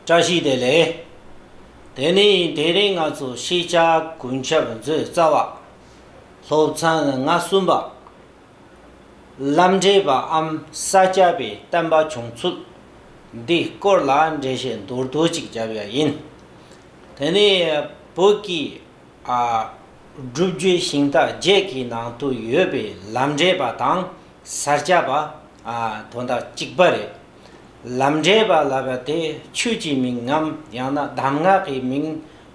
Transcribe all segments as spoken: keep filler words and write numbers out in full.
བཀྲ་ཤིས་བདེ་ལེགས། དེ་ནས་དེ་རིང་ང་ཚོ་ཤེས་བྱ་ཀུན་ཁྱབ་མཛོད་རྩ་བ། སློབ་ཚན་ང་གསུམ་པ། ལམ་འབྲས་པའམ་ས་སྐྱ་པའི་བསྟན་པ་བྱུང་ཚུལ། འདིའི་སྐོར་ལ་འགྲེལ་བཤད་མདོར་བསྡུས་ཅིག་བརྒྱབ་ཡ་ཡིན། དེ་ནས་བོད་ཀྱི་ཨ་སྒྲུབ་བརྒྱུད་ཤིང་རྟ་བརྒྱད་ཀྱི་ནང་དུ་ཡོད་པའི་ལམ་འབྲས་པ་དང་ས་སྐྱ་པ། ཨ་དོན་དག་གཅིག་པ་རེད། ལམ་འབྲས་པ་ལབ་པ་དེ་ཆོས་ཀྱི་མིང་ངམ་ཡང་ན་གདམས་ངག་གི་མིང་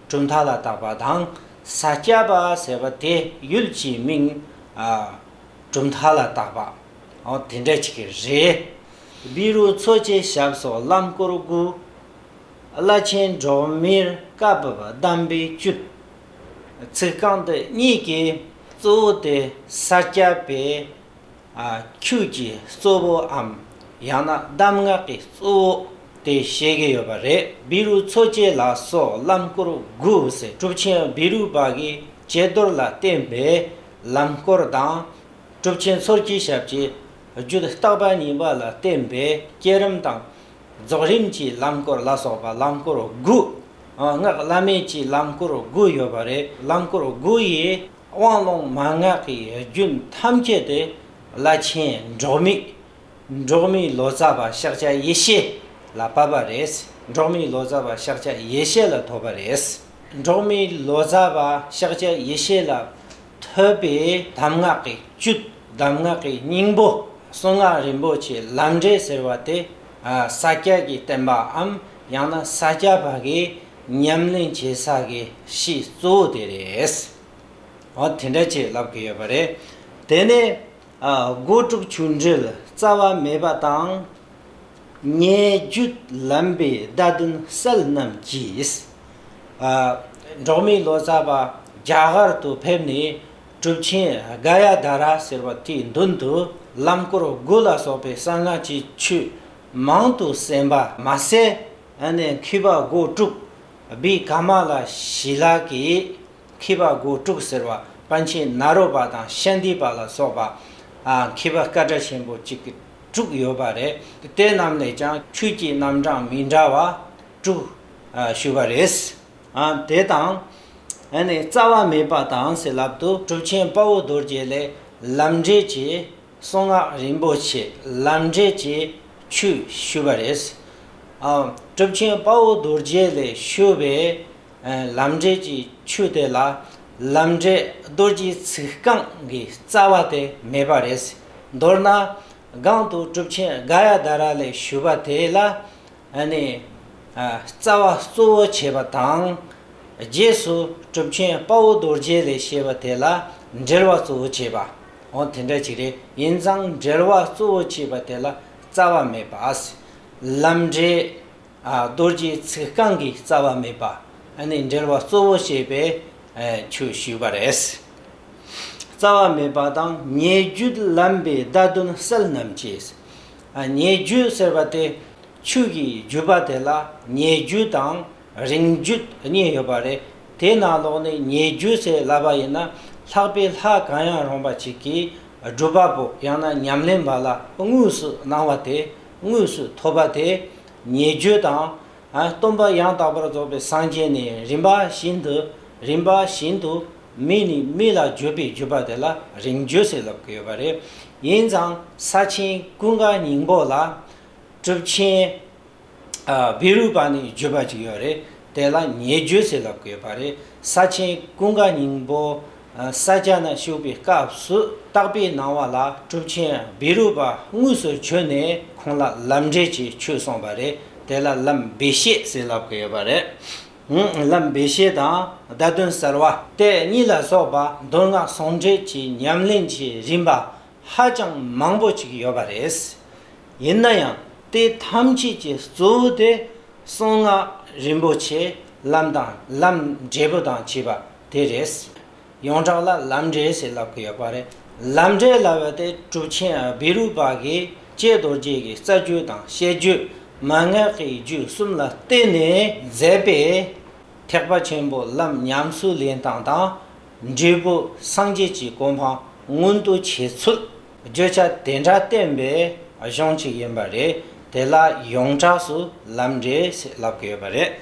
གྲུབ་མཐའ་ལ་བཏགས་པ་དང་། ས་སྐྱ་པ་ཟེར་བ་དེ་ཡུལ་གྱི་མིང་ཨ་གྲུབ་མཐའ་ལ་བཏགས་པ། འོ་དེ་འདྲ་ཅིག་རེད། བཻ་རོ་མཚོ་སྐྱེས་ཞབས་སོགས་ལམ་སྐོར་དགུ། བླ་ཆེན་འབྲོག་མིར་བཀའ་བབས་གདམས་པའི་བཅུད། ཚིག་རྐང་དེ་གཉིས་ཀྱི་གཙོ་བོ་དེ་ས་སྐྱ་པའི་ཨ་ཆོས་ཀྱི་གཙོ་བོའམ་ཡང་ན་གདམས་ངག་གི་གཙོ་བོ་དེ་བཤད་ཀྱི་ཡོད་པ་རེད། བཻ་རོ་མཚོ་སྐྱེས་ལ་སོགས་ལམ་སྐོར་དགུ་ཟེར། གྲུབ་ཆེན་བཻ་རོ་པ་གིས་ཀྱེ་རྡོར་ལ་བསྟན་པའི་ལམ་སྐོར་དང་། གྲུབ་ཆེན་མཚོ་སྐྱེས་ཞབས་ཀྱིས་རྒྱུད་བརྟག་པ་གཉིས་པ་ལ་བསྟན་པའི་བསྐྱེད་རིམ་དང་། རྫོགས་རིམ་གྱི་ལམ་སྐོར་ལ་སོགས་པ་ལམ་སྐོར་དགུ། ཨ་སྔགས་བླ་མེད་ཀྱི་ལམ་སྐོར་དགུ་ཡོད་པ་རེད། ལམ་སྐོར་དགུ་ཡི་དབང་ལུང་མན་ངག་གི་རྒྱུན་ཐམས་ཅད་དེ་བླ་ཆེན་འབྲོག་མི། འབྲོག་མི་ལོ་ཙཱ་བ་ཤཱཀྱ་ཡེ་ཤེས་ལ་བབས་པ་རེད། འབྲོག་མི་ལོ་ཙཱ་བ་ཤཱཀྱ་ཡེ་ཤེས་ལ་ཐོབ་པ་རེད། འབྲོག་མི་ལོ་ཙཱ་བ་ཤཱཀྱ་ཡེ་ཤེས་ལ་ཐོབ་པའི་གདམས་ངག་གི་བཅུད། གདམས་ངག་གི་སྙིང་པོ། གསུང་ངག་རིན་པོ་ཆེ་ལམ་འབྲས་ཟེར་བ་དེ་ཨ་ས་སྐྱ་གི་བསྟན་པའམ་ཡང་ན་ས་སྐྱ་པ་གི་ཉམས་ལེན་བྱེད་ས་གི་གཞི་གཙོ་བོ་དེ་རེད། འོ་དེ་འདྲ་ཅིག་ལབ་ཀྱི་ཡོད་པ་རེད། དེ་ནས་ཨ་སྒོ་དྲུག་ཆོས་འབྲེལ་རྩ་བ་མེད་པ་དང་། ཉེ་བརྒྱུད་ལམ་པའི་བརྡ་དོན་གསལ་རྣམས་ཀྱིས། ཨ་འབྲོག་མི་ལོ་ཙཱ་བ་རྒྱ་གར་དུ་ཕེབས་ནས་གྲུབ་ཆེན་ག་ཡ་དྷ་ར་ཟེར་བ་དེའི་མདུན་དུ་ལམ་སྐོར་དགུ་ལ་སོགས་པའི་གསང་སྔགས་ཀྱི་ཆོས་མང་དུ་གསན་པ་མ་ཟད། ཨ་ནི་མཁས་པ་སྒོ་དྲུག་བི་ཀ་མ་ལ་ཤཱི་ལ་གིས། མཁས་པ་སྒོ་དྲུག་ཟེར་བ་པཎ་ཆེན་ནཱ་རོ་པ་དང་ཤཱནྟི་པ་ལ་སོགས་པ། ཨ་མཁས་པ་སྐད་གྲགས་ཆེན་པོ་གཅིག་གི་དྲུག་ཡོད་པ་རེད། དེ་རྣམས་ལས་ཀྱང་ཆོས་ཀྱི་རྣམ་གྲངས་མི་འདྲ་བ་དྲུག་ཨ་ཞུས་པ་རེད། ཨ་དེ་དང་། ཨ་ནི་རྩ་བ་མེད་པ་དང་ཟེར་ལབ་དུས་གྲུབ་ཆེན་དཔའ་བོ་རྡོ་རྗེ་ལས་ལམ་འབྲས་ཀྱི་གསུང་ངག་རིན་པོ་ཆེ་ལམ་འབྲས་ཀྱི་ཆོས་ཞུས་པ་རེད། ཨ་གྲུབ་ཆེན་དཔའ་བོ་རྡོ་རྗེ་ལས་ཞུས་པའི་ཨ་ལམ་འབྲས་ཀྱི་ཆོས་དེ་ལ་ལམ་འབྲས་རྡོ་རྗེའི་ཚིག་རྐང་གི་རྩ་བ་དེ་མེད་པ་རེད། མདོར་ན་སྒང་དུ་གྲུབ་ཆེན་ག་ཡ་དྷ་ར་ལས་ཞུས་པ་དེ་ལ་ཨ་ནི་ཨ་རྩ་བ་གཙོ་བོ་བྱས་པ་དང་། རྗེས་སུ་གྲུབ་ཆེན་དཔའ་བོ་རྡོ་རྗེ་ལས་བཤད་པ་དེ་ལ་འགྲེལ་བ་གཙོ་བོ་བྱས་པ། འོ་དེ་འདྲ་ཅིག་རེད། ཡིན་ཙང་འགྲེལ་བ་གཙོ་བོ་བྱས་པ་དེ་ལ་རྩ་བ་མེད་པ། ལམ་འབྲས། ཨ་རྡོ་རྗེའི་ཚིག་རྐང་གི་རྩ་བ་མེད་པ། ཨ་ནི་འགྲེལ་བ་གཙོ་བོ་བྱས་པའི་ཨ་ཆོས་ཞུས་པ་རེད། རྩ་བ་མེད་པ་དང་ཉེ་བརྒྱུད་ལམ་པའི་བརྡ་དོན་གསལ་རྣམས་ཀྱིས། ཨ་ཉེ་བརྒྱུད་ཟེར་བ་དེ་ཆོས་ཀྱི་བརྒྱུད་པ་དེ་ལ་ཉེ་བརྒྱུད་དང་རིང་བརྒྱུད་གཉིས་ཡོད་པ་རེད། དེ་ནང་ལོགས་ནས་ཉེ་བརྒྱུད་ཟེར་ལབ་པ་ཡིན་ན་ལྷག་པའི་ལྷ་གང་ཡང་རུང་བ་ཅིག་གིས་སྒྲུབ་པ་པོ་ཡང་ན་ཉམས་ལེན་པ་ལ་དངོས་སུ་གནང་བ་དེ། དངོས་སུ་ཐོབ་པ་དེ་ཉེ་བརྒྱུད་དང་། ཨ་སྟོན་པ་ཡང་དག་པར་རྫོགས་པའི་སངས་རྒྱས་ནས་རིམ་པ་བཞིན་དུ་རིམ་པ་བཞིན་དུ་མི་ནས་མི་ལ་བརྒྱུད་པའི་བརྒྱུད་པ་དེ་ལ་རིང་བརྒྱུད་ཟེར་ལབ་ཀྱི་ཡོད་པ་རེད། ཡིན་ཙང་ས་ཆེན་ཀུན་དགའ་སྙིང་པོ་ལ་གྲུབ་ཆེན་ཨ་བཻ་རོ་པ་ནས་བརྒྱུད་པ་ཅིག་ཡོད་རེད། དེ་ལ་ཉེ་བརྒྱུད་ཟེར་ལབ་ཀྱི་ཡོད་པ་རེད། ས་ཆེན་ཀུན་དགའ་སྙིང་པོ་ས་སྐྱ་ན་བཞུགས་པའི་སྐབས་སུ་བརྟག་པའི་གནང་བ་ལ་གྲུབ་ཆེན་བཻ་རོ་པ་དངོས་སུ་བྱོན་ནས་ཁོང་ལ་ལམ་འབྲས་ཀྱི་ཆོས་གསུངས་པ་རེད། དེ་ལ་ལམ་བི་ཤེས་ཟེར་ལབ་ཀྱི་ཡོད་པ་རེད། ལམ་བི་ཤེས་དང་བརྡ་དོན་གསལ་བ་དེ་གཉིས་ལ་སོགས་པ་མདོ་སྔགས་ཟུང་འབྲེལ་གྱི་ཉམས་ལེན་གྱི་རིམ་པ་ཧ་ཅང་མང་པོ་ཅིག་ཡོད་པ་རེད། ཡིན་ན་ཡང་དེ་ཐམས་ཅད་ཀྱི་གཙོ་བོ་དེ་གསུང་ངག་རིན་པོ་ཆེ་ལམ་དང་ལམ་འབྲས་བུ་དང་བཅས་པ་དེ་རེད། ཡོངས་གྲགས་ལ་ལམ་འབྲས་ཟེར་ལབ་ཀྱི་ཡོད་པ་རེད། ལམ་འབྲས་ལབ་པ་དེ་གྲུབ་ཆེན་བཻ་རོ་པ་གིས་ཀྱེ་རྡོ་རྗེ་གི་རྩ་རྒྱུད་དང་བཤད་རྒྱུད་མན་ངག་གི་རྒྱུད་གསུམ་ལ་བརྟེན་ནས་མཛད་པའི་ཐེག་པ་ཆེན་པོའི་ལམ་ཉམས་སུ་ལེན་སྟངས་དང་། འབྲས་བུ་སངས་རྒྱས་ཀྱི་གོ་འཕང་མངོན་དུ་བྱེད་ཚུལ། བརྗོད་བྱ་དེ་འདྲ་བསྟན་པའི་གཞུང་ཅིག་ཡིན་པ་རེད། དེ་ལ་ཡོངས་གྲགས་སུ་ལམ་འབྲས་ཟེར་ལབ་ཀྱི་ཡོད་པ་རེད།